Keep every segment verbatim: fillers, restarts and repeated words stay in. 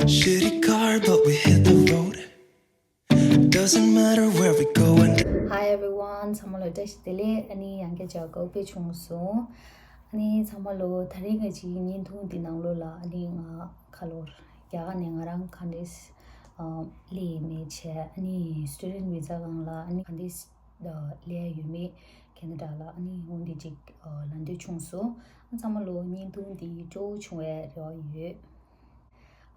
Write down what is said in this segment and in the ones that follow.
Shitty car, but we hit the road. Doesn't matter where we going. Hi everyone. ཚང་མ་ལ་བཀྲ་ཤིས་བདེ་ལེགས། ཨ་ནི་ཡང་བསྐྱར་མཇལ་ཁ་དཔེ་བྱུང་སོང་། ཨ་ནི་ཚང་མ་ལོ་དེ་རིང་གི་ཅིག་བརྙན་ཐུང་འདི་ནང་ལོགས་ལ་ཨ་ནི་ང་ཁ་ལོར་རྒྱ་གར་ནས་ང་རང་ག་འདྲས་སླེབས་ཡིན་མིན་བྱས། ཨ་ནི་student visa སྒང་ལ་ཨ་ནི་ག་འདྲས་སླེབས་ཡོད་མེད་ཁེ་ན་ཌ་ལ་ཨ་ནི་འོ་འདི་ཅིག་ལབ་འདོད་བྱུང་སོང་། ཨ་ཚང་མ་ལོ་བརྙན་ཐུང་འདི་སྤྲོ་བོ་བྱུང་བའི་རེ་བ་ཡོད།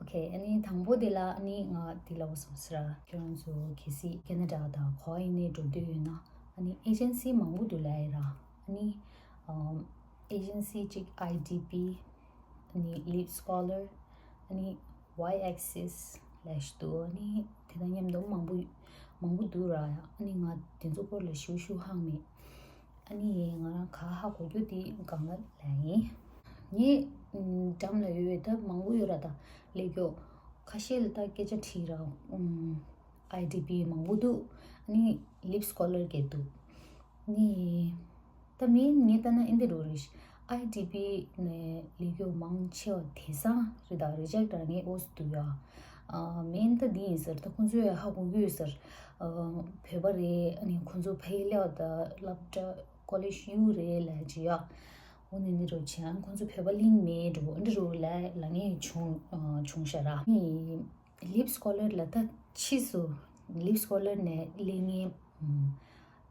Okay, ཨ་ནི་དང་པོ་དེ་ལ་ཨ་ནི་ང་དེ་ལབ་སོང་ཟེར། ཁྱོད་རང་ཚོ་གལ་སྲིད་ཁེ་ན་ཌ་དང་ག་པར་ཡིན་ནའི་འགྲོ་འདོད་ཡོད་ན་ཨ་ནི་agency མང་པོ་འདུག་ལབ་ཡིན་ར། ཨ་ནི་ཨམ་agency གཅིག་I D P ཨ་ནི་Leap Scholar ཨ་ནི་Y Axis ལབ་ཞིག་འདུག་ཨ་ནི་དེ་དང་མཉམ་དུ་མང་པོ་མང་པོ་འདུག་ར། ཨ་ནི་ང་དེ་ཚོ་སྐོར་ལ་ཞུ་ཞུ་ཧང་མེད། ཨ་ནི་ང་རང་ག་ཧ་གོ་རྒྱུ་དེ་སྒང་ལ་ལབ་ཡིན། ངའི་འགྲམ་ལ་ཡོད་པའི་ད་མང་པོ་ཡོད་ར། ད་སླེབས་མཁན་ཁ་ཤས་ལ་ད་སྐད་ཆ་དྲིས་ར། ཨུམ། I D P མང་པོ་འདུག་ཨ་ནི་Leap Scholar གས་འདུག་ནི་ད་མིན་ངས་ལྟ་ན་ཨིན་དེ་རུ་རེད། I D P ནས་སླེབས་མཁན་མང་ཆེ་བ་དེང་སང་རེད། ད་reject ར་ངས་འོ་སུ་འདུག་ཡ། ཨ་མིན་ད་འདི་ཡིན་ཟེར། ད་ཁོང་ཚོས་ཧ་གོ་གི་ཡོད་ཟེར། ཨ་བོད་པ་རེད། ཨ་ནི་ཁོང་ཚོ་ཕ་གིར་སླེབས་པ་ད་སློབ་གྲྭ་college གཡུག་རེད་ལབ་ཅིག་ཡ། འོ་ནི་འདི་རུ་བྱས་ཨ་ཁོང་ཚོ་བོད་པ་གླེང་མེད་འགྲོ་འདི་རུ་ལ་ལ་ངས་བྱུང་ཨ་བྱུང་ཤག་ར། ནི་Leap Scholar ལ་ད་ཕྱིས་སུ་Leap Scholar ནས་སླེབས་མཁན་ཨམ་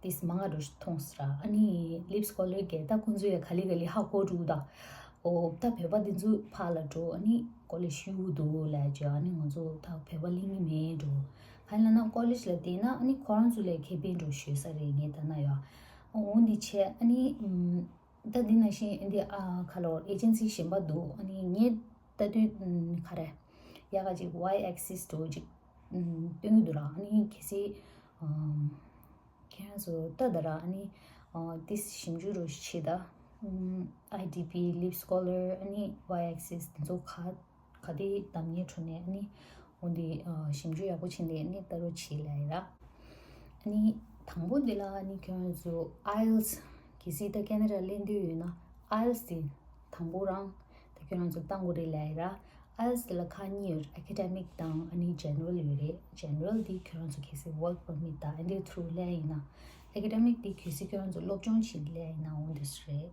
ཏིས་མང་ང་འགྲོ་མཐོང་སོང་ར། ཨ་ནི་Leap Scholar གས་ད་ཁོང་ཚོ་ཡ་ག་ལེ་ག་ལེ་ཧ་གོ་འགྲོ་ད། ཨོ་ད་བོད་པ་འདི་ཚོ་ཕར་ལ་འགྲོ་ཨ་ནི་college གཡུག་འདུག་ལབ་ཅིག་ཨ་ནི་ང་ཚོ་ད་བོད་པ་གླེང་གི་མེད་འགྲོ། ག་ལབ་ན་college ལ་བསྡད་ན་ཨ་ནི་ཁོ་རང་ཚོ་ལས་ཁེ་ཕན་འགྲོ་ཞུ་ས་རེད་ངས་ལྟ་ན་ཡ། འོ་འདི་བྱས་ཨ་ནི་ཨམ། ད་འདི་ནང་བཞིན་འདི་ཨ་ཁ་ལོ་agency གཞན་པ་འདུག་ཨ་ནི་ངས་ལྟ་དུས་ཨམ་ག་རེ་ཡག་ག་ཅིག Y Axis འགྲོ་ཅིག་ཨམ་སྟོན་གྱི་འདུག་ར། ཨ་ནི་གལ་སྲིད་ཨམ་ཁྱེད་རང་ཚོ་ལྟ་ད་ར་ཨ་ནི་ཨ་ཏིས་ཞིབ་འཇུག་རུ་བྱེད་ད་ཨམ་I D P Leap Scholar ཨ་ནི Y Axis འདི་ཚོ་ག་ག་དེ་གདམ་ངེས་འཕྲོ་ནས་ནི་འོ་འདི་ཞིབ་འཇུག་ཡག་པོ་བྱས་ནས་ནི་ལྟ་རོགས་བྱེད་ལབ་ཡ་ར། ནི་དང་པོ་འདི་ལ་ནི་ཁྱོད་རང་ཚོ་IELTS གལ་སྲིད་ད་ཁེ་ན་ཌ་སླེབས་འདོད་ཡོད་ན་IELTS དེ་དང་པོ་རང་ད་ཁྱོད་རང་ཚོ་བཏང་དགོས་རེད་ལབ་ཡ་ར། IELTS དེ་ལ་ཁག་གཉིས་ཡོད། Academic དང་ཨ་ནི་General ཡོད་རེད། General དེ་ཁྱོད་རང་ཚོ་གལ་སྲིད་Work Permit དང་ཨ་འདི་through སླེབས་ཡིན་ན། Academic དེ་གལ་སྲིད་ཁྱོད་རང་ཚོ་སློབ་སྦྱོང་བྱེད་སླེབས་ཡིན་ན་འོ་འདི་སུ་རེད།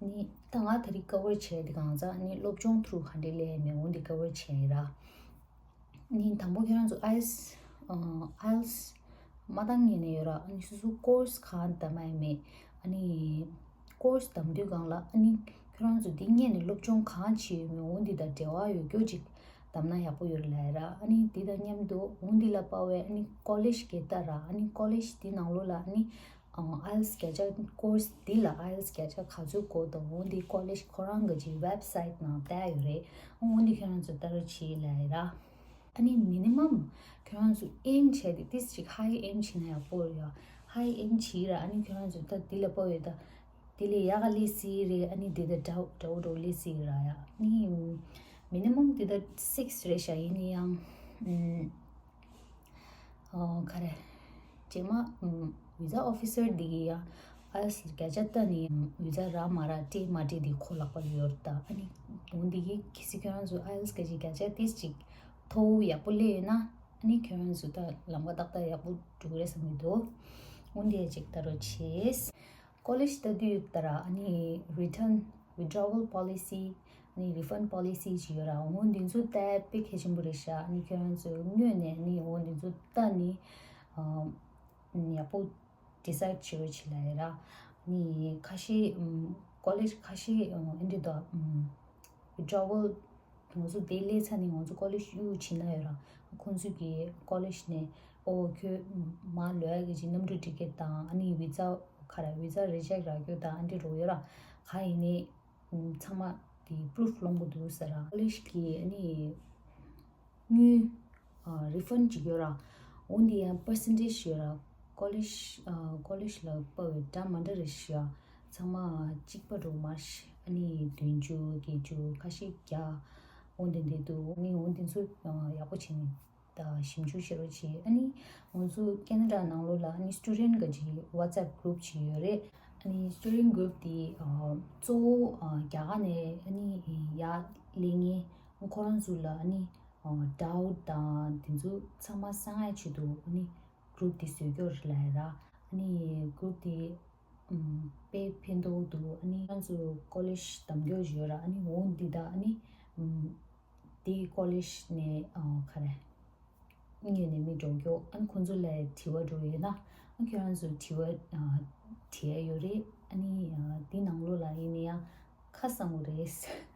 ནི་ད་ང་ད་རེས་cover བྱས་དེ་གང་ཟག་ནི་སློབ་སྦྱོང་through ག་འདྲས་སླེབས་མེད་འོ་འདི་cover བྱས་ཡིན་ར། ནི་དང་པོ་ཁྱོད་རང་ཚོ་IELTS ཨ་IELTS མ་བཏང་མཁན་ནི་ཡོད་ར། ཨ་ནི་སོ་སོ་course གང་འདམ་ཡ་མེད། ཨ་ནི་course འདམ་དུས་སྒང་ལ་ཨ་ནི་ཁྱོད་རང་ཚོ་འདི་སྔོན་ནས་སློབ་སྦྱོང་གང་བྱས་ཡོད་མེད་འོ་འདི་དང་འབྲེལ་བ་ཡོད་རྒྱུ་ཅིག་འདམ་ན་ཡག་པོ་ཡོད་ལབ་ཡ་ར། ཨ་ནི་འདི་དང་མཉམ་དུ་འོ་འདི་ལ་དཔག་པའི་ཨ་ནི་college གི་ལྟ་ར། ཨ་ནི་college འདི་ནང་ལོགས་ལ་ཨ་ནི་ཨ་IELTS བརྒྱ་ཆ་course འདི་ལ་IELTS བརྒྱ་ཆ་ག་ཚོད་དགོས་དང་འོ་འདི་college ཁོ་རང་གི་ཅིག་website ནང་བལྟ་ཡོད་རེད། འོ་འདི་ཁྱོད་རང་ཚོ་ལྟ་རོགས་བྱེད་ལབ་ཡ་ར། ཨ་ནི་minimum ཁྱོད་རང་ཚོ་aim བྱས་ཏེ་ཏིས་ཅིག་high aim བྱེད་ན་ཡག་པོ་རེད་ཡ། high aim བྱེད་ར། ཨ་ནི་ཁྱོད་རང་ཚོ་ད་འདི་ལ་དཔག་ཡོད་ད། དེ་ལས་ཡག་ག་སླེབས་སྲིད་རེད། ཨ་ནི་དེ་ད་འདྲ་འདྲ་བོ་འདྲ་བོ་སླེབས་སྲིད་ར་ཡ། ནི་minimum དེ་ད་six རེད་ཤག་ཡིན་ན་ཡང་ཨམ་ཨ་ག་རེ། རྗེས་མ་ཨམ་visa officer འདི་གིས་ཡང་IELTS བརྒྱ་ཆ་ལྟ་ནི་visa རག་མ་རག་སྤྲད་མ་སྤྲད་དེ་ཁོ་ལག་པ་ལ་ཡོད་རེད་ད། ཨ་ནི་འོ་འདི་གིས་གལ་སྲིད་ཁྱོད་རང་ཚོ་IELTS ག་ཅིག་བརྒྱ་ཆ་ཏིས་ཅིག་མཐོ་བོ་ཡག་པོ་སླེབས་ཡོད་ན་ཨ་ནི་ཁྱོད་རང་ཚོ་ད་ལམ་ཁ་ཏག་ཏག་ཡག་པོ་འགྲོ་གི་རེད་བསམ་གྱི་འདུག་འོ་འདི་ཡ་ཅིག་ལྟ་རོགས་བྱེད། College ལྟ་དུས་ལྟར་ཨ་ནི་return withdrawal policy ཨ་ནི་refund policy ཅིག་ཡོད་ར། འོ་འདི་ཚོ་ལྟ་དཔེ་གལ་ཆེན་པོ་རེད་ཤག་ཨ་ནི་ཁྱོད་རང་ཚོས་སྔོན་ནས་ཨ་ནི་འོ་འདི་ཚོ་ལྟ་ནི་ཨ་ཡག་པོ་decide བྱེད་རོགས་བྱེད་ལབ་ཡ་ར། ཨ་ནི་ཁ་ཤས་ཨམ་college ཁ་ཤས་ཨ་འདི་དང་ཨམ་withdrawal ང་ཚོ་དེ་སླེབས་ཚར་ནས་ང་ཚོ་ཀོ་ལེཇ་གཡུག་ཕྱིན་ན་ཡོད་ར། ཁོང་ཚོ་གི་ཀོ་ལེཇ་ནས་ཨོ་ཁྱོད་མར་ལོག་ཡག་གི་ཅིག་གནམ་གྲུ་ཊི་ཀེཊ་དང་ཨ་ནི་བི་ཛ་ག་རེ་བི་ཛ་རི་ཇེག་རག་རྒྱུ་དང་ཨ་འདྲ་རུ་ཡོད་ར། ག་ཡིན་ནའི་ཚང་མ་དེ་པུ་རུཕ་སློང་གི་འདུག་ཟེར་ར། ཀོ་ལེཇ་གི་ཨ་ནི་དངུལ་ཨ་རི་ཕན་ཅིག་ཡོད་ར། འོ་འདི་ཡང་པར་སེན་ཊེཇ་ཡོད་ར། ཀོ་ལེཇ་ཨ་ཀོ་ལེཇ་ལ་དཔག་པའི་འདྲ་མ་འདྲ་རེད་ཤག་ཚང་མ་གཅིག་པ་འགྲོ་མ་ཤེས། ཨ་ནི་བདུན་ཅུ་བརྒྱད་ཅུ་ཁ་ཤས་བརྒྱ། འོ་འདི་འདི་འདུག་ཨ་ནི་འོ་འདི་ཚོ་ཡག་པོ་བྱས་ནས་ད་ཞིབ་འཇུག་བྱེད་རོགས་བྱེད། ཨ་ནི་ང་ཚོ་ཁེ་ན་ཌ་ནང་ལོགས་ལ་ཨ་ནི་སི་ཊུ་ཌེན་ཊི་གི་ཅིག་ཝ་ཊི་སེབ་གུ་རུབ་ཅིག་ཡོད་རེད། ཨ་ནི་སི་ཊུ་ཌེན་ཊི་གུ་རུབ་དེ་གཙོ་བོ་རྒྱ་གར་ནས་ཨ་ནི་ཡར་སླེབས་མཁན་ཁོ་རང་ཚོ་ལ་ཨ་ནི་ ཌའུཊ་དང་དེ་ཚོ་ཚང་མ་སངས་ཡག་ཆེད་དུ་ཨ་ནི་གུ་རུབ་དེ་བཟོས་ཀྱི་ཡོད་རེད་ལབ་ཡ་ར། ཨ་ནི་གུ་རུབ་དེ་ཨམ་དཔེ་ཕན་ཐོགས་འདུག་ཨ་ནི་ང་ཚོ་ཀོ་ལེཇ་གདམ་རྒྱུ་ཡོད་ར། ཨ་ནི་འོ་འདི་ད་ཨ་ནི་ཨམ་དེ་ཀོ་ལེཇ་ནས་ཨ་ག་རེ། དངོས་ནས་མི་འགྲོ་རྒྱུ། ཨ་ནི་ཁོང་ཚོ་ལ་དྲི་བ་འདྲ་ཡོད་ན། ཨ་ཁྱོད་རང་ཚོ་དྲི་བ་ཨ་དྲི་ཡ་ཡོད་རེད། ཨ་ནི་ཨ་འདི་ནང་ལོགས་ལ་ཡིན་ན་ཡང་ཁ་གསང་དགོས་རེད།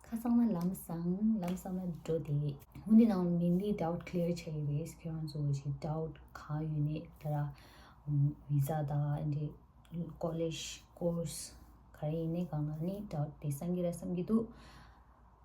ཁ་གསང་ན་ལམ་སང་། ལམ་སང་ན་འགྲོ་དེ། འོ་འདི་ནང་མིན་འདི་ཌའུཊ་ཀླི་ཡར་བྱས་ཡོད་རེད། ཁྱོད་རང་ཚོ་ཅིག་ཌའུཊ་གང་ཡོད་ནས་ད་ར་ཝི་ཛ་དང་འདི་ཀོ་ལེཇ་ཀོར་སི་ག་རེ་ཡིན་ནའི་སྒང་ལ་ནི་ཌའུཊ་དེ་གསང་གི་རེད་བསམ་གྱི་འདུག་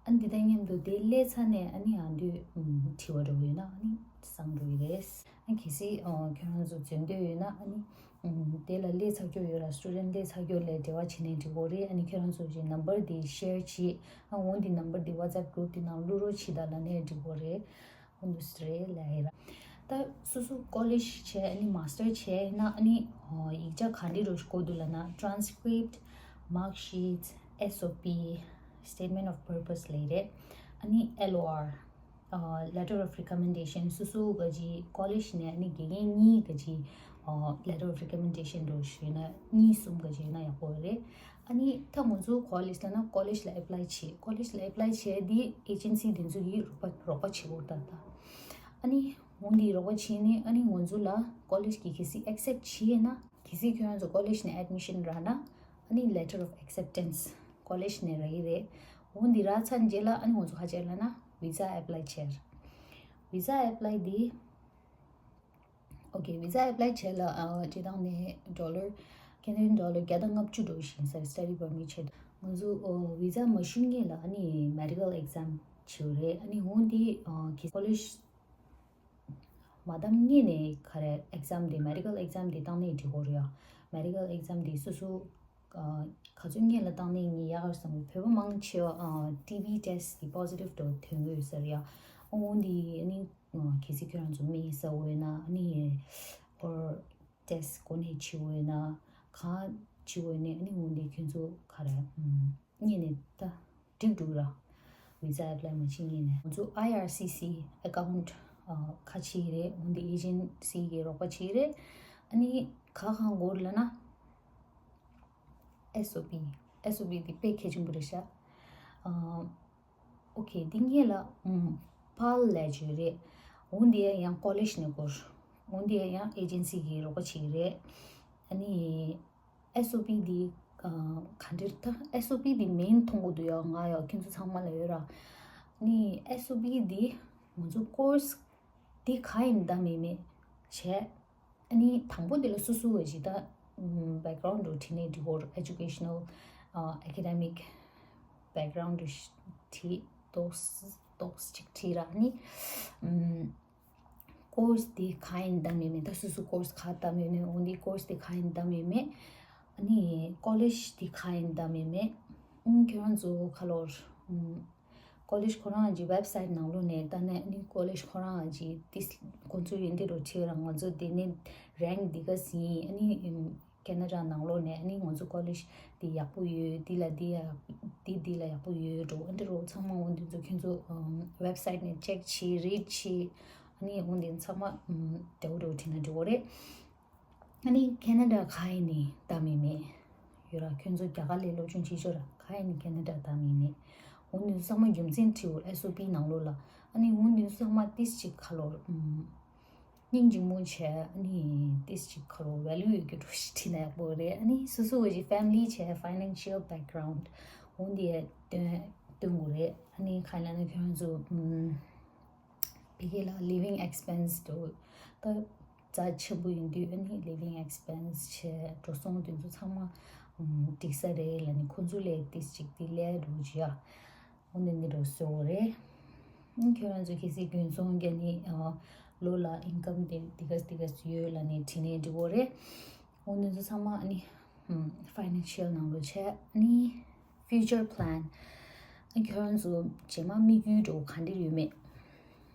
ཨ་འདི་དང་མཉམ་དུ་དེ་སླེབས་ཚར་ནས་ཨ་ནི་ཨ་འདུས་ཨམ་དྲི་བ་འདྲ་བོ་ཡོད་ན་ཨ་ནི་གསང་འགྲོ་གི་རེད། ཨ་གལ་སྲིད་ཨ་ཁྱོད་རང་ཚོ་འཛུལ་འདོད་ཡོད་ན་ཨ་ནི་ཨམ་དེ་ལ་སླེབས་ཚར་རྒྱུ་ཡོད་ལ། སི་ཊུ་ཌེན་ཊི་སླེབས་ཚར་རྒྱུ་ལ་འབྲེལ་བ་བྱས་ནས་འགྲིག་གི་རེད། ཨ་ནི་ཁྱོད་རང་ཚོ་གི་ནམ་བར་དེ་ཤེར་བྱེད། ཨ་འོ་འདི་ནམ་བར་དེ་ཝ་ཊི་སེབ་གུ་རུབ་དེ་ནང་བླུག་རོགས་བྱེད་དང་ལབ་ནས་འགྲིག་གི་རེད། འོ་འདུག་སེ་རེད་ལབ་ཡ་ར། ད་སོ་སོ་ཀོ་ལེཇ་བྱས་ཨ་ནི་མ་སི་ཊར་བྱས་ན་ཨ་ནི་ཨོ་ཡིག་ཆ་ག་འདྲ་རུ་དགོས་འདུག་ལབ་ན། ཊ་རན་སི་ཀི་རིབ་ཊི། མཱག་ཤིཊ། ཨེས་ཨོ་པི། སི་ཊེཊ་མེན་ཊི་ཨོཕ་པར་པ་སི་ལབ་ཡ་རེད། ཨ་ནི་ཨེལ་ཨོ་ཨར། ལེ་ཊར་ཨོཕ་རི་ཀོ་མེན་ཌེ་ཤན། སོ་སོ་ག་ཅིག་ཀོ་ལེཇ་ནས་ཨ་ནི་དགེ་རྒན་གཉིས་ག་ཅིག་ལེ་ཊར་ཨོཕ་རི་ཀོ་མེན་ཌེ་ཤན་འདྲ་བོ་ཞུས་ན། གཉིས་གསུམ་ག་ཅིག་ཡོད་ན་ཡག་པོ་རེད། ཨ་ནི་ད་ང་ཚོ་ཀོ་ལེཇ་ལབ་ན་ཀོ་ལེཇ་ལ་ཨེབ་ལའི་བྱེད། ཀོ་ལེཇ་ལ་ཨེབ་ལའི་བྱེད་དེ་ཨེ་ཇེན་སི་དེ་ཚོ་གིས་རོགས་པ་རོགས་པ་བྱེད་དགོས་ད་ད། ཨ་ནི་འོ་འདི་རོགས་པ་བྱས་ནས་ཨ་ནི་ང་ཚོ་ལ་ཀོ་ལེཇ་གིས་གལ་སྲིད་ཨེག་སེབ་བྱས་ན། གལ་སྲིད་ཁྱོད་རང་ཚོ་ཀོ་ལེཇ་ནས་ཨེཌ་མི་ཤན་རག་ན་ཨ་ནི་ལེ་ཊར་ཨོཕ་ཨེག་སེབ་ཊེན་སི་ཀོ་ལེཇ་ནས་རག་གི་རེད། འོ་འདི་རག་ཚར་རྗེས་ལ་ཨ་ནི་ང་ཚོ་ག་རེ་བྱེད་ལབ་ན་ཝི་ཛ་ཨེབ་ལའི་བྱེད། ཝི་ཛ་ཨེབ་ལའི་དེ། ཨོ་ཁེ། ཝི་ཛ་ཨེབ་ལའི་བྱས་ལ་ཨ་སྤྱིར་བཏང་ནས་ཌོ་ལར་ཁེ་ནེ་ཌི་ཡན་ཌོ་ལར་བརྒྱ་དང་ལྔ་བཅུ་འགྲོ་བཞིན་ས་སི་ཊ་ཌི་པར་མིཊ་ཆེད་དུ། ང་ཚོ་ཨོ་ཝི་ཛ་མ་ཞུ་སྔོན་ལ་ཨ་ནི་མེ་ཌི་ཀལ་ཨེག་ཛམ་བྱེད་དགོས་རེད། ཨ་ནི་འོ་འདི་ཨ་གི་ཀོ་ལེཇ་མ་བདམས་སྔོན་ནས་ག་རེ་ཨེག་ཛམ་དེ་མེ་ཌི་ཀལ་ཨེག་ཛམ་དེ་བཏང་ནས་འགྲིག་གི་རེད་ཡ། མེ་ཌི་ཀལ་ཨེག་ཛམ་དེ་སོ་སོ་ག་ཚོད་སྔོན་ལ་བཏང་ནས་ངས་ཡག་ག་བསམ་གི། བོད་པ་མང་ཆེ་བ་ཨ་ཊི་བི་ཊེ་སི་དེ་པོ་སི་ཊིབ་འདྲ་བོ་ཐོན་གི་ཡོད་ས་རེད་ཡ། ཨ་འོ་འདི་ཨ་ནི་ཨ་གལ་སྲིད་ཁྱོད་རང་ཚོ་སྨན་ཟ་འོས་ན་ཨ་ནི་ཨོར་ཊེ་སི་གོ་ནས་བྱེད་འོས་ན་གང་བྱེད་འོས་ནས་ཨ་ནི་འོ་འདི་ཁྱོད་ཚོ་ག་རེ་ཨམ་སྔོན་ནས་ད་འགྲིག་འདུག་ར། ཝི་ཛ་ཨེབ་ལའི་མ་བྱེད་སྔོན་ནས། ང་ཚོ་ཨའི་ཨར་སི་སི་ཨེ་ཀའུན་ཊི་ཨ་ཁ་ཕྱེ་གི་རེད། འོ་འདི་ཨེ་ཇེན་སི་གིས་རོགས་པ་བྱེད་ཀྱི་རེད། ཨ་ནི་ག་གང་དགོས་ལབ་ན། ཨེས་ཨོ་པི། ཨེས་ཨོ་པི་འདི་དཔེ་གལ་ཆེན་པོ་རེད་ཤག་ཨ་ཨོ་ཁེ། འདི་སྔོན་ལ་ཨམ་ཕལ་ལབ་ཀྱི་ཡོད་རེད། འོ་འདི་ཡང་ཀོ་ལེཇ་ནས་དགོས། འོ་འདི་ཡང་ཨེ་ཇེན་སི་གིས་རོགས་པ་བྱེད་ཀྱི་རེད། ཨ་ནི་ཨེས་ཨོ་པི་འདི་ཨ་ག་འདྲ་ད་ཨེས་ཨོ་པི་འདི་མིང་མཐོང་གི་འདུག་ཡ། ང་ཡ་ཁྱོད་ཚོ་ཚང་མ་ལ་ཡོད་ར། ཨ་ནི་ཨེས་ཨོ་པི་འདི་ང་ཚོ་ཀོར་སི་འདི་ག་ཡིན་ད་མེད་མེད་བྱས། ཨ་ནི་དང་པོ་དེ་ལ་སོ་སོ་བ་ཞིག་ད་ཨམ་བེག་གྷ་རའུན་ཌི་འདྲ་བོ་བྲིས་ནས་འགྲིག་གི་རེད། ཨེ་ཇུ་ཀེ་ཤ་ནལ་ཨ་ཨེ་ཀེ་ཌེ་མིག་བེག་གྷ་རའུན་ཌི་འདྲ་བོ་བྲིས། ཏོག་ཙམ་ཏོག་ཙམ་ཅིག་བྲིས་ར། ཨ་ནི་ཨམ་ཀོར་སི་དེ་ག་ཡིན་ད་མེད་མེད། ད་སོ་སོ་ཀོར་སི་ག་ད་མེད་མེད། འོ་འདི་ཀོར་སི་དེ་ག་ཡིན་ད་མེད་མེད། ཨ་ནི་ཀོ་ལེཇ་དེ་ག་ཡིན་ད་མེད་མེད། ཨ་ནི་ཁྱོད་རང་ཚོ་ཁ་ལོར་ཨམ་ཀོ་ལེཇ་ཁོ་རང་གི་ཝེབ་སའིཊ་ནང་ལོགས་ནས་ལྟ་ནས། ཨ་ནི་ཀོ་ལེཇ་ཁོ་རང་གི་ཏིས་ཁོང་ཚོ་ཡིན་དེ་རུ་ཁྲིད་ར། ང་ཚོ་དེ་ནས་རེང་འདི་ག་ཟིན། ཨ་ནི་ཨམ་ཁེ་ན་ཌ་ནང་ལོགས་ནས་ཨ་ནི་ང་ཚོ་ཀོ་ལེཇ་འདི་ཡག་པོ་ཡོད། འདི་ལ་འདི་ཡག་འདི་འདི་ལ་ཡག་པོ་ཡོད་འགྲོ། ཨ་འདི་རུ་ཚང་མ་འོ་འདི་ཚོ་ཁྱོད་ཚོ་ཝེབ་སའིཊ་ནས་ཅེག་བྱེད། རིཌ་བྱེད། ཨ་ནི་འོ་འདི་ཚང་མ་ཨམ་འདྲ་བོ་འདྲ་བོ་བྲིས་ན་འགྲིག་གི་རེད། ཨ་ནི་ཁེ་ན་ཌ་ག་ཡིན་ནི་ད་མེད་མེད་ཡོད་ར། ཁྱོད་ཚོ་རྒྱ་གར་ལ་སློབ་སྦྱོང་བྱེད་ཆོག་ར། ག་ཡིན་ནི་ཁེ་ན་ཌ་ད་མེད་མེད། འོ་ནི་ཚང་མ་རྒྱུ་མཚན་བྲིས་འོ། ཨེས་ཨོ་པི་ནང་ལོགས་ལ། ཨ་ནི་འོ་ནི་ཚང་མ་ཏིས་ཅིག་ཁ་ལོར་ཨམ་སྙིང་རྗེ་མོ་བྱས། ཨ་ནི་ཏིས་ཅིག་ཁ་ལོར་ཝེ་ལུ་ཡོད་རྒྱུ་འདྲ་བོ་ཞིག་བྲིས་ན་ཡག་པོ་རེད། ཨ་ནི་སོ་སོ་བ་ཞིག་ཕེ་མི་ལི་བྱས། ཕའི་ནན་ཤལ་བེག་གྷ་རའུན་ཌི་འོ་འདི་སྟོན་སྟོན་དགོས་རེད། ཨ་ནི་ག་ལབ་ན་ཁྱོད་ཚོ་ཨམ་ཕ་གི་ལ་ལི་ཝིང་ཨེག་སི་པེན་སི་འདྲ་བོ་ད་རྩ་ཆེན་པོ་ཡིན་དུས། ཨ་ནི་ལི་ཝིང་ཨེག་སི་པེན་སི་བྱས། འགྲོ་སོང་དེ་ཚོ་ཚང་མ་ཨམ་འགྲིག་ས་རེད་ལབ་ནས་ཁོང་ཚོ་ལ་ཏིས་ཅིག་དེ་ལས་འགྲོ་བྱེད་ཡ། འོ་འདི་འདི་འདྲ་བཟོ་དགོས་རེད། ཨ་ཁྱོད་རང་ཚོ་གལ་སྲིད་རྒྱུན་སྲུང་རྒྱག་ནི་ཨ་ལོ་ལ་ཨིན་ཀམ་དེ་འདི་ག་འདི་ག་ཡོད་ལབ་ནས་བྲིས་ནས་འགྲིག་གི་རེད། འོ་འདི་ཚོ་ཚང་མ་ཨ་ནི་ཕའི་ནན་ཤལ་ནང་ལོགས་བྱས། ཨ་ནི་ཕིའུ་ཅར་པི་ལན། ཨ་ཁྱོད་རང་ཚོ་རྗེས་མ་དམིགས་ཡུལ་འདྲ་བོ་ག་འདྲ་ཡོད་མེད།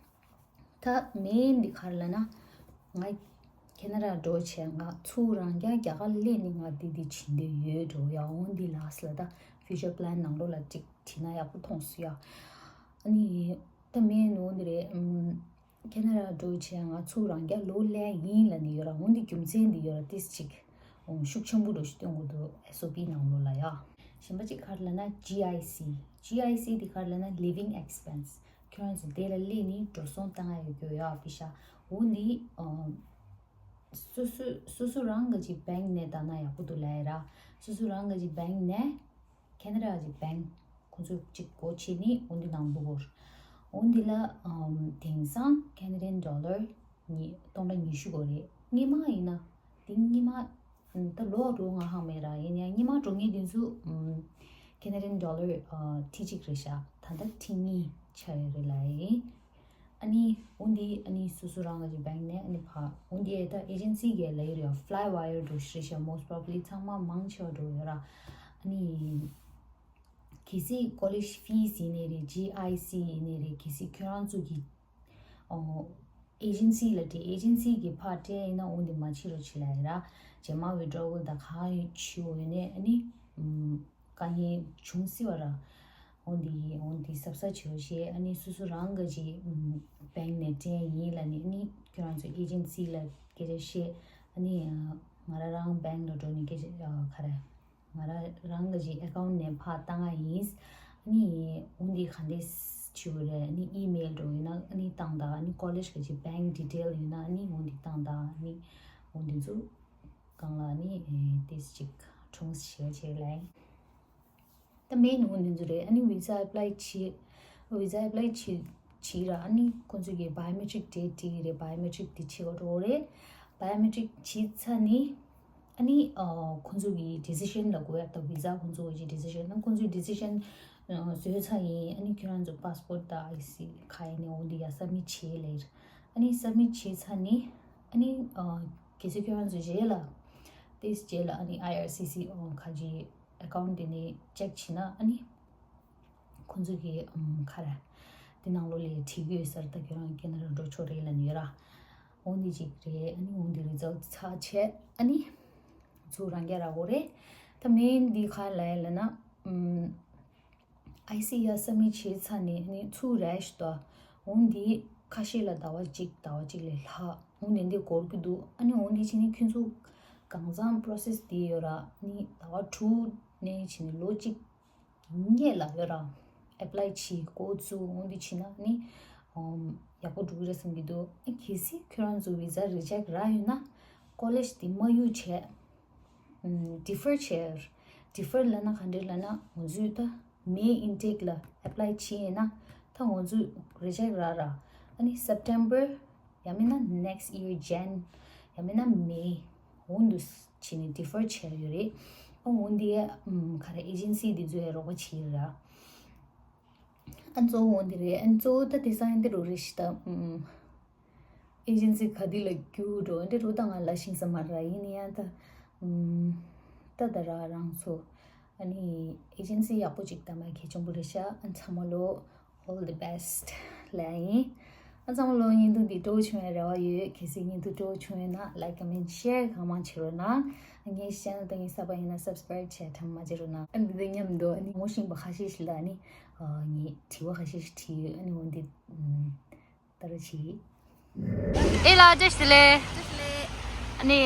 ད་མེན་འདི་ག་རེ་ལབ་ན། ང་ཁེ་ན་ཌ་འགྲོ་བྱས། ང་ཚུར་རང་རྒྱ་རྒྱ་གར་སླེབས་ནས་ང་འདི་འདི་བྱེད་འདོད་ཡོད་འགྲོ་ཡ། འོ་འདི་ལགས་ལ་ད་ཕིའུ་ཅར་པི་ལན་ནང་ལོགས་ལ་ཅིག་བྲིས་ན་ཡག་པོ་མཐོང་སོང་ཡ། ཨ་ནི་ ད་མེད་ནོ་འདི་རེད། ཨམ། ཁེ་ན་ཌ་འགྲོ་བྱས་ང་ཚུར་རང་རྒྱ་ལོག་སླེབས་ཡིན་ལབ་ནས་ཡོད་ར། འོ་འདི་རྒྱུ་མཚན་འདི་ཡོད་ར། ཏིས་ཅིག་ཨོ་ཤུགས་ཆེན་པོ་འགྲོ་ཞིག་སྟོན་དགོས་འདུག་ཨེས་ཨོ་པི་ནང་ལོགས་ལ་ཡ། གཞན་པ་ཅིག་ག་རེ་ལབ་ན་ཇི་ཨའི་སི། ཇི་ཨའི་སི་འདི་ག་རེ་ལབ་ན་ལི་ཝིང་ཨེགས་པེན་སི། ཁྱོད་རང་ཚོ་དེ་ལ་སླེབས་ནས་འགྲོ་སོང་བཏང་ཡ་ཡོད་རྒྱུ་ཡོད་ཨ་པི་ཤ། འོ་འདི་ཨམ། སོ་སོ་སོ་སོ་རང་གི་ཅིག་བེང་ནས་བཏང་ན་ཡག་པོ་འདུག་ལབ་ཡ་ར། སོ་སོ་རང་གི་ཅིག་བེང་ནས་ཁེ་ན་ཌ་ཅིག་བེང་ཁོང་ཚོ་ཅིག་སྒོ་ཕྱེ་ནི་འོ་འདི་ནང་འབུལ་དགོས། འོ་འདི་ལ་ཨམ་དེང་སང་ཁེ་ན་ཌན་ཌོ་ལར་ཉི་སྟོང་ཕྲག་ཉི་ཤུ་དགོས་རེད། སྔོན་མ་ཡིན་ན་དེ་སྔོན་མ་ད་ལོ་འགྲོ་ང་ཧང་མེད་ར། ཡིན་ཡང་སྔོན་མ་འགྲོ་མཁན་དེ་ཚོ་ཨམ་ཁེ་ན་ཌན་ཌོ་ལར་ཨ་ཁྲི་གཅིག་རེད་ཤག་ད་ལྟ་ཁྲི་གཉིས་ཆགས་ཡོད་རེད་ལབ་ཡིན། ཨ་ནི་འོ་འདི་ཨ་ནི་སོ་སོ་རང་གི་བེང་ནས་ཨ་ནི་ཕ་འོ་འདི་ད་ཨེ་ཇེན་སི་གི་ལབ་ཡོད་རེད། ཕ་ལའི་ཝ་ཡར་འགྲོ་ཤི་རེད་ཤག་མོ་སི་ཊི་པོ་རོ་བྷེ་ལི་ཚང་མ་མང་ཆེ་བ་འགྲོ་ཡོད་ར། ཨ་ནི་གལ་སྲིད་ཀོ་ལེཇ་ཕིས་ཡིན་ནའི་རེད། ཇི་ཨའི་སི་ཡིན་ནའི་རེད། གལ་སྲིད་ཁྱོད་རང་ཚོ་གི་ཨོ་ཨེ་ཇེན་སི་ལ་སྤྲད། ཨེ་ཇེན་སི་གི་ཕར་སྤྲད་ཡིན་ན་འོ་འདི་མ་བྱེད་རོགས་བྱེད་ལབ་ཡོད་ར། རྗེས་མ་ཝི་ཌི་རོ་ཝལ་དང་གང་ཡོད་བྱེད་འོ་ཡོད་ནས་ཨ་ནི་ཨམ། དཀའ་ངལ་བྱུང་སྲིད་པ་ར། འོ་འདི་འོ་འདི་གཟབ་གཟབ་བྱེད་རོགས་ཞེས་ཨ་ནི་སོ་སོ་རང་གི་ཅིག་ཨམ་བེང་ནས་སྤྲད་ཡིན་ལབ་ནས་ཨ་ནི་ཁྱོད་རང་ཚོ་ཨེ་ཇེན་སི་ལ་སྐད་ཆ་བཤད། ཨ་ནི་ང་རང་རང་བེང་ལ་འགྲོ་ནས་སྐད་ཆ་ག་རེ་ང་རང་རང་གི་ཅིག་ཨེ་ཀའུན་ཊི་ནས་ཕར་བཏང་ང་ཡིན། ཨ་ནི་འོ་འདི་ག་འདྲས་བྱེད་དགོས་རེད། ཨ་ནི་ཨི་མེལ་འགྲོ་ཡོད་ན་ཨ་ནི་བཏང་དང་། ཨ་ནི་ཀོ་ལེཇ་གི་ཅིག་བེང་ཌི་ཊེལ་ཡོད་ན་ཨ་ནི་འོ་འདི་བཏང་དང་། ཨ་ནི་འོ་འདི་ཚོ་སྒང་ལ་ནི་ཏིས་ཅིག་གྲོངས་ཞེས་བྱས་ལས། ད་མེན་འོ་འདི་ཚོ་རེད། ཨ་ནི་ཝི་ཟ་ཨེ་པ་ལའི་བྱེད། ཝི་ཟ་ཨེ་པ་ལའི་བྱེད་བྱེད་ར། ཨ་ནི་ཁོང་ཚོ་གི་བའི་ཡོ་མེ་ཊིག་དེ་བྲིས་རེད། བའི་ཡོ་མེ་ཊིག་དེ་བྱེད་དགོས་འགྲོ་རེད། བའི་ཡོ་མེ་ཊིག་བྱེད་ཚར་ནི་ཨ་ནི་ཁོང་ཚོ་གི་ཌི་སི་ཤན་ལ་གོ་ཡ། ད་ཝི་ཟ་ཁོང་ཚོ་གི་ཌི་སི་ཤན་ན་ཁོང་ཚོའི་ཌི་སི་ཤན་བཟོས་ཚར་ཡིན། ཨ་ནི་ཁྱོད་རང་ཚོ་པ་སི་པོར་ཊི་དང་ཨའི་སི་ག་ཡིན་ནའི་འོ་འདི་ཡ་སབ་མིཊ་བྱེད་ལེ། ཨ་ནི་སབ་མིཊ་བྱེད་ཚར་ནི་ཨ་ནི་གལ་སྲིད་ཁྱོད་རང་ཚོ་རྗེས་ལ་ཏིས་རྗེས་ལ་ཨ་ནི་ཨའི་ཨར་སི་སི་ཁ་ཅིག་ཨེ་ཀའུན་ཊི་དེ་ནས་ཅེག་བྱེད་ན་ཨ་ནི་ཁོང་ཚོ་གི་ཨམ་ག་རེ་དེ་ནང་ལོགས་ལ་བྲིས་ཡོད་ས་རེད། ད་ཁྱོད་རང་ཁེ་ན་ཌ་འགྲོ་ཆོག་རེད་ལབ་ནས་ཡོད་ར། འོ་འདི་ཅིག་རེད། ཨ་ནི་འོ་འདི་རི་ཛལ་ཊི་ཚར་བྱས་ཨ་ནི་ཚུར་རང་རྒྱ་རག་གོ་རེད། ད་མེན་འདི་ག་ལབ་ཡ་ལབ་ན་ཨམ་ཨའི་སི་ཡ་སབ་མིཊ་བྱས་ཚར་ནས་ཨ་ནི་ཚུར་རེད་ཤག་ད། འོ་འདི་ཁ་ཤས་ལ་ཟླ་བ་གཅིག་ཟླ་བ་གཅིག་ལས་ལྷག་འོ་འདི་འདི་འགོར་གི་འདུག་ཨ་ནི་འོ་འདི་བྱས་ནས་ཁྱོད་ཚོ་གང་ཚང་པོ་རོ་སེ་སི་འདི་ཡོད་ར། ཨ་ནི་ཟླ་བ་དྲུག་ནས་བྱས་ནས་ལོ་གཅིག་སྔོན་ལ་ཡོད་ར། ཨེ་པ་ལའི་བྱེད་འགོ་བཙུགས། འོ་འདི་བྱས་ན་ནི་ཨམ་ཡག་པོ་འགྲོ་གི་རེད་བསམ་གྱི་འདུག་ཨ་གལ་སྲིད་ཁྱོད་རང་ཚོ་ཝི་ཟ་རི་ཇེག་རག་ཡོད་ན་ཀོ་ལེཇ་འདི་མ་གཡུག་བྱས། ཨམ་ཌི་ཕར་བྱས། ཌི་ཕར་ལབ་ན་ག་འདྲས་ལབ་ན་ང་ཚོས་ད་མེ་ཨིན་ཊེག་ལ་ཨེ་པ་ལའི་བྱས་ཡིན་ན་ད་ང་ཚོས་རི་ཇེག་རག་ར། ཨ་ནི་སེབ་ཊེམ་པར་ཡང་མིན་ན་ནེག་སི་ཡར་ཇན་ཡང་མིན་ན་མེ་འོ་འདུག་བྱས་ནས་ཌི་ཕར་བྱས་ཡོད་རེད། ཨ་འོ་འདི་ཨམ་ག་རེ་ཨེ་ཇེན་སི་འདི་ཚོས་རོགས་པ་བྱས་ཡོད་ར། ཨ་གཙོ་བོ་འོ་འདི་རེད། ཨ་གཙོ་བོ་ད་དེ་སང་འདི་རུ་རེད་ཤི་ད། ཨམ་ཨེ་ཇེན་སི་ག་འདི་ལ་རྒྱུགས་འགྲོ་འདི་རུ་ད་ང་ལ་ཤིང་ས་མ་ར་ཡིན་ཡང་ད། ཨམ་ད་ད་ར་རང་ཚོ་ཨ་ནི་ཨེ་ཇེན་སི་ཡག་པོ་ཅིག་ད་མ་གལ་ཆེན་པོ་རེད་ཤག་ཨ་ཚང་མ་ལོ། All the best ལབ་ཡིན། ཨ་ཚང་མ་ལོ་བརྙན་ཐུང་འདི་སྤྲོ་བོ་བྱུང་བའི་རེ་བ་ཡོད། གལ་སྲིད་བརྙན་ཐུང་སྤྲོ་བོ་བྱུང་ཡོད་ན་ལའིཀ་ཀོ་མེན་ཊི་ཤེར་གང་མང་བྱེད་རོགས་གནང་། ངའི་ཆེ་ནལ་དང་ངའི་གསར་པ་ཡིན་ན་སབ་སི་ཀ་རབ་བྱས་དྲན་མ་བརྗེད་རོགས་གནང་། ཨ་འདི་དང་མཉམ་དུ་ཨ་ནི་ངོ་ཤེས་པ་ཁ་ཤས་ཤིག་ལ་ཨ་ནི་ངས་དྲི་བ་ཁ་ཤས་ཤིག་དྲིས་ཡོད། ཨ་ནི་འོ་འདི་ལྟ་ར་བྱེད། ཨེ་ལ་བཀྲ་ཤིས་བདེ་ལེགས། ཨ་ནི་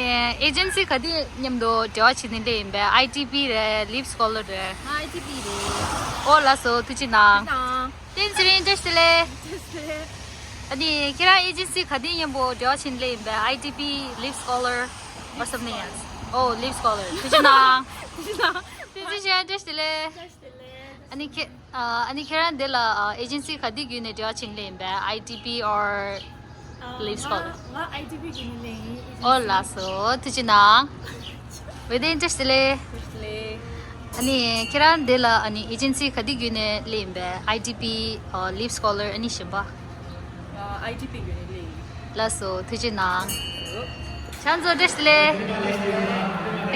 ཨེ་ཇེན་སི་ག་དེ་མཉམ་དུ་འབྲེལ་བ་བྱེད་ནི་ལེ་ཡིན་པས། ཨའི་ཌི་པི་རེད། ལིབ་སི་ཀོ་ལར་རེད། ང་ཨའི་ཌི་པི་རེད། ཨོ་ལགས་སོ། ཐུགས་རྗེ་གནང་། བསྟན་ཚེ་རིང་བཀྲ་ཤིས་བདེ་ལེགས། ཨ་ནི་ཁྱེད་རང་ཨེ་ཇེན་སི་ག་དེ་མཉམ་པོ་འབྲེལ་བ་བྱེད་ནི་ལེ་ཡིན་པས། ཨའི་ཌི་པི། ལིབ་སི་ཀོ་ལར། or something else. ཨོ་ལིབ་སི་ཀོ་ལར། ཐུགས་རྗེ་གནང་། ཐུགས་རྗེ་གནང་། བསྟན་ཚེ་རིང་བཀྲ་ཤིས་བདེ་ལེགས། བཀྲ་ཤིས་བདེ་ལེགས། ཨ་ནི་ཁྱེད་ཨ་ནི་ཁྱེད་རང་འདི་ལ་ཨེ་ཇེན་སི་ག་དེ་བརྒྱུད་ནས་འབྲེལ་བ་བྱེད་ནི་ལེ་ཡིན་པས། ཨའི་ཌི་པི་or ལིབ་སི་ཀོ་ལར། ང་ཨའི་ཌི་པི་བརྒྱུད་ནས་ལེ་ཡིན། ཨོ་ལགས་སོ། ཐུགས་རྗེ་གནང་། བདེ་ལེགས། བཀྲ་ཤིས་བདེ་ལེགས། བཀྲ་ཤིས་བདེ་ལེགས། ཨ་ནི་ཁྱེད་རང་འདི་ལ་ཨ་ནི་ཨེ་ཇེན་སི་ག་དེ་བརྒྱུད་ནས་སླེབས་ཡིན་པས། ཨའི་ཌི་པི། ཨ་ལིབ་སི་ཀོ་ལར། ཨ་ནི་གཞན་པ། ཨའི་ཌི་པི་བརྒྱུད་ནས་སླེབས་ཡིན། ལགས་སོ། ཐུགས་རྗེ་གནང་། ཁྱེད་རང་ཚོ་བཀྲ་ཤིས་བདེ་ལེགས།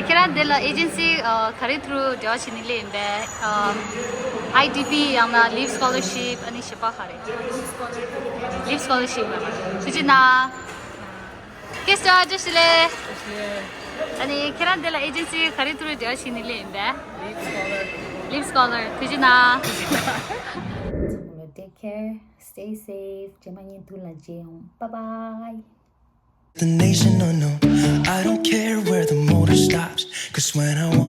ཁྱེད་རང་འདི་ལ་ཨེ་ཇེན་སི་ཨ་ག་རེ་ཐུ་རུ་འབྲེལ་བ་བྱེད་ནས་སླེབས་ཡིན་པས། ཨ་ཨའི་ཌི་པི་ཡང་ན་ལིབ་སི་ཀོ་ལར་ཤིབ། ཨ་ནི་གཞན་པ་ག་རེ། ལིབ་སི་ཀོ་ལར་ཤིབ། ཐུགས་རྗེ་གནང་། ཁེ་སི་ཊར་བཀྲ་ཤིས་བདེ་ལེགས། ཨ་ནི་ཁྱེད་རང་འདི་ལ་ཨེ་ཇེན་སི་ག་རེ་ཐུ་རུ་འབྲེལ་བ་བྱེད་ནས་སླེབས་ཡིན་པས། ལིབ་སི་ཀོ་ལར། ཐུགས་རྗེ་གནང་། Take care. Stay safe. རྗེས་མ་བརྙན་ཐུང་ལ་མཇལ་ཡོང་། Bye bye. The nation, no, no. I don't care where the motor stops. Cause when I want